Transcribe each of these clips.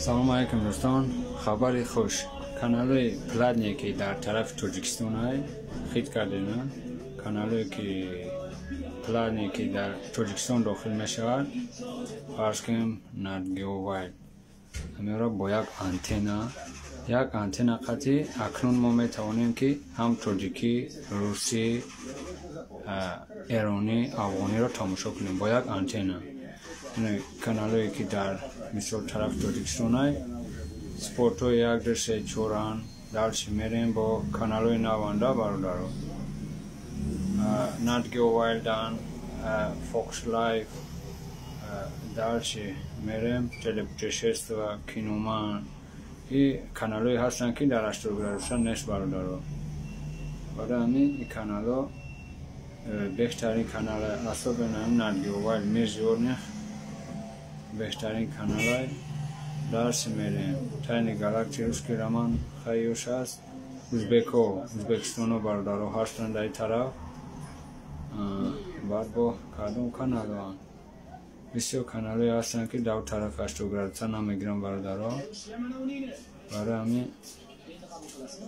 Салому алейкум, дӯстон. Хабари хуш: каналҳои платные, ки дар тарафи Тоҷикистон ай хит кардена, каналҳое ки платные, ки дар Тоҷикистон дохил мешавад, фарз кунем, Nat Geo Wild, ҳамеро бо як антенна, як антенна қатъи акнун мо метавонем, ки ҳам тоҷикӣ, русӣ, эронӣ, афғониро тамошо кунем бо як антенна. Каналҳое ки дар, мисол, тарафи Тоҷикистонай, спортҳои як, ду, се, чоран. Дальше мерем бо каналҳои наванда, бародаро. Nat Geo Wild ан, Fox Life. Дальше мерем Телепутешествия, Киноман. И каналҳое ҳастанд, ки дар 80 градуса нест, бародаро. Барои ҳамин ин каналҳо беҳтарин канал, особенно Nat Geo Wild, Мир животных, беҳтарин каналай. Дальше мерем Тайны галактики, Русский роман, хайёш аст. Узбеко, Узбекистоно, бародаро, ҳастанд дар ин тараф. Баъд бо кадом каналоанд? Бисёр каналҳое ҳастанд, ки дар тарафи 80 градуса намегиранд, бародаро. Барои ҳамин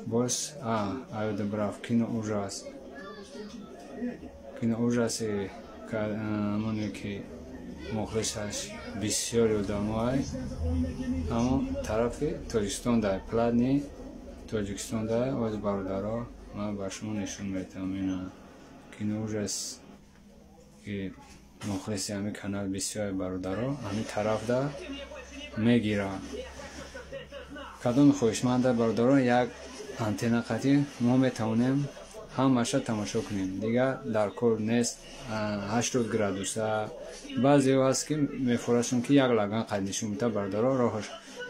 боз аёдам рафт Кино ужас. Кино ужаси ҳамоне ки мухлисаш бисёри одамоай, ҳамон тарафи Тоҷикистон дар платный Тоҷикистон дар. Оз, бародаро, ман ба шумо нишон медиҳам ина Кино ужас, ки мухлиси ҳамин канал бисёре, бародаро, ҳамин тарафда мегирад. Кадоми хоҳишманда, бародаро, як антенна қатӣ мо метавонем ҳамаша тамошо кунем. Дигар дар кор нест 80 градуса. Баъзеҳо ҳаст, ки мефурашон, ки як лаган қад нишон медиҳад. Бародаро, роҳаш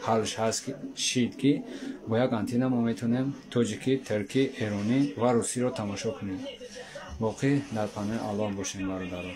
ҳалш ҳаст, ки шид, ки бо як антенна мо метавонем тоҷикӣ, туркӣ, эронӣ ва русиро тамошо кунем. Боқӣ дар паноҳи Аллоҳ бошем, бародаро.